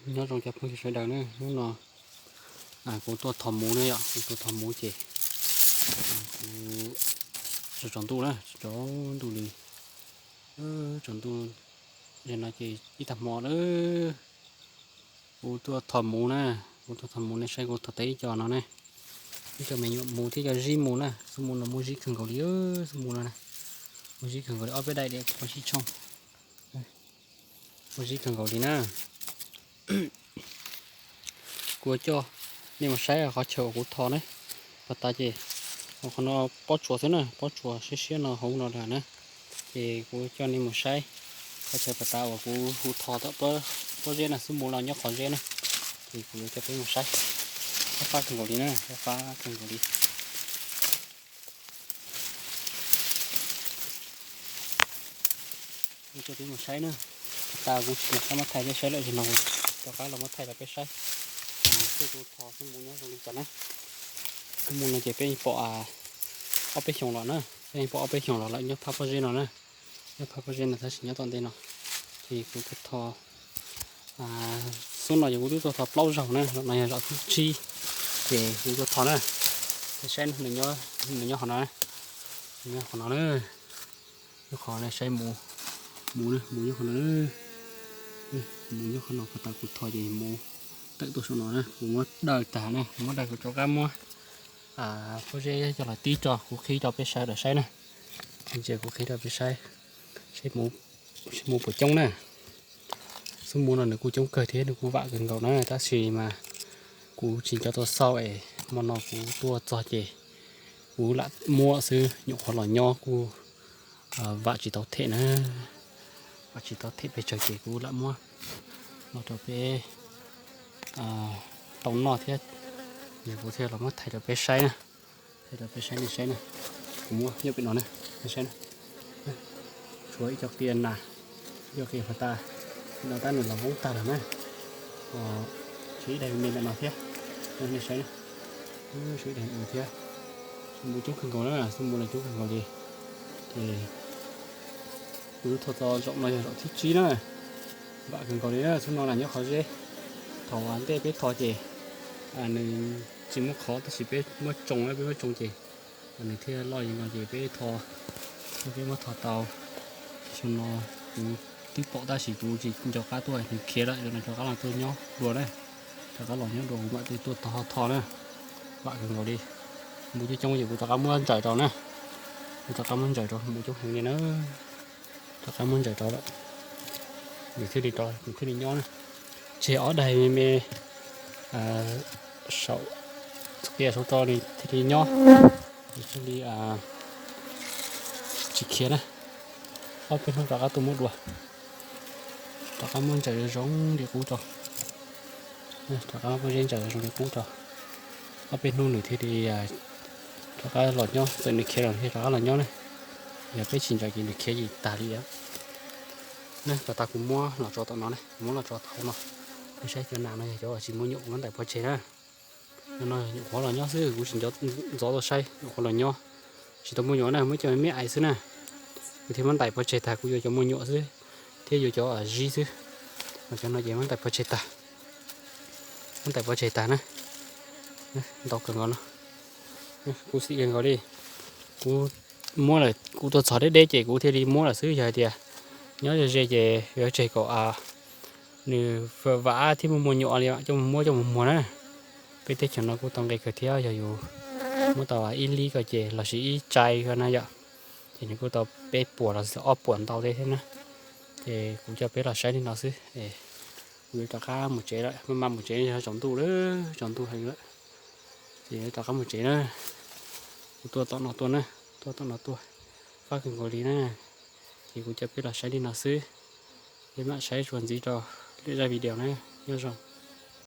Nyob zoo cov phooj ywg sawv daws na, hnub no kuv tuaj thov muv na yom, kuv tuaj thov muv ces kuv tsaus ntuj na, tsaus ntuj li, tsaus ntuj, no ces ib tag hmo lawm. Kuv tuaj thov muv na, kuv tuaj thov muv, nej saib kuv thov tau ib co no ne, ib co me nyuam muv thiab co zib muv na, xub muv no muaj zib kawg nkaus li, xub muv no na, muaj zib kawg nkaus li, ob peb daim diam kuv sib tshooj, muaj zib kawg nkaus li na. Kuv coj nej mus saib qhov chaw uas kuv thov na, pas tas ces qhov no pob tsuas xwb na, pob tsuas siab siab no hauv no na, ces kuv coj nej mus saib qhov chaw pas tas uas kuv hu thov tau pob zeb na, xub muv los nyob qhov zeb na, ces kuv yuav coj peb mus saib. Fab fab kawg nkaus li na, fab fab kawg nkaus li. Coj peb mus saib na, pas tas kuv tsis nco qab muab thaij peb saib lawm, zaum no rov qab los muab thaij rau peb saib. Xub kuv thov xub muv nyob zoo li cas na. Xub muv no ces peb pom ob peb xyoos los na, peb pom ob peb xyoos los lawm nyob phab pob zeb no na, nyob phab pob zeb no tab sis nyob tom ntej no. Ces kuv tuaj thov, xub no ces kuv twb tuaj thov plaub zaug na, zaum no yog zaum thib tsib, ces kuv tuaj thov na, saib nws nyob qhov no, nyob qhov no na, nyob qhov no saib muv, muv na, muv nyob qhov no, muv nyob qhov no, pas tas kuv thov ces muv tawm tuaj saum no na, kuv muab daws tag na, kuv muab daws kuv rov qab muab pob zeb coj los tib tso kuv qhib rau peb sawv daws saib na. Ntsia kuv qhib rau peb saib, saib muv puas coob na. Xub muv no nws kuj coob kawg thiab nws kuj vam kawg nkaus na, tab sis mas kuv tsis nco tau xauj es hmo no kuv tuaj txog ces kuv lam muab xwb, nyuam qhuav los nyob kuj vam tsis tau them na, vam tsis tau them pes tsawg ces kuv lam muab los rau peb tau noj thiab, es kuv thiaj los muab thaij rau peb saib na. Thaij rau peb saib, nej saib na, kuv muab nyob pem no na, nej saib na. Tshuav ib co qia nas, ib co qia pas tas, no tab nws los voob tag lawm na. Tshuav ib daim me ntawm no thiab, nej saib na. Tshuav ib daim me thiab. Xub muv coob kawg nkaus na, xub muv los coob kawg nkaus li. Ces kuv thov txog zaum no yog zaum thib tsib na. Vam kawg nkaus li na, xub no na nyob qhov zeb. Thaum ntej peb thov ces nws tsis muaj qhov, tab sis peb muab tsoo, peb muab tsoo ces nws thiaj loj li no ces peb thov, peb muab thov tau. Xyoo no kuv twb pom tab sis kuv tsis nco qab tuaj, nws khiav lawm, zaum no rov qab los tuaj nyob dua na. Rov qab los nyob dua kuv mam li tuaj thov na. Vam kawg nkaus li. Muv coob coob ces kuv rov qab muab ntsaws rau na. Kuv rov qab muab ntsaws rau, muv coob heev li na. Rov qab muab ntsaws rau lawm, nws thiaj li, nws thiaj li nyob na. Tseg ob daig me me saum, qia saum rau nws thiaj li nyob, nws thiaj li tsis khiav na. Ob peb hnub rov qab tuaj muab dua, rov qab muab ntsaws zoo li qub rau, rov qab muab pob zeb ntsaws zoo li qub rau. Ob peb hnub nws thiaj li rov qab los nyob, txawm nws khiav los thiaj rov qab los nyob ne. Yog peb tsis ntsaws ces nws khiav ces tag li. Ne, pas tas kuv muab los tso tom no ne, kuv muab los tso tom no, nej saib cov nas no yog cov tsis muaj nyuam, kuv muab ntais pov tseg na. No nyuam qhuav los nyob xwb, kuv tsis ntxov tau saib, nyuam qhuav los nyob, tsis tau muaj nyuam na, muab coj me me ais xwb na. Kuv thiaj muab ntais pov tseg tag, kuv yuav cov muaj nyuam xwb, thiab yuav cov zib xwb. Cov no ces muab ntais pov tseg tag, muab ntais pov tseg tag na. Ntau kawg nkaus no, kuv xim kawg nkaus li. Kuv muab lawm, kuv tuaj txog deb deb ces kuv thiaj li muab lawm xwb, yog hais tias nyob ze ze ces yuav tseg kom nws vam thiab muaj muaj nyuam li coj mus muab coj mus muag na. Peb teb chaws no kuj tau nqi kawg thiab, yog yus muab tau ib lib ko ces lossis ib tsai ko na yom, ces nws kuj tau peb puas los sis ob puas ntau thiab na. Ces kuv coj peb los saib li no xwb, kuv yuav rov qab mus tsev lawm, maj mam mus tsev, tsaus ntuj lawm, tsaus ntuj heev lawm. Ces rov qab mus tsev na. Kuv tuaj tom no tuaj na, tuaj tom no tuaj, fab kawg nkaus li na. Ces kuv coj peb los saib li no xwb, peb mam saib txuas ntxiv rau lwm zaj video na, nyob zoo.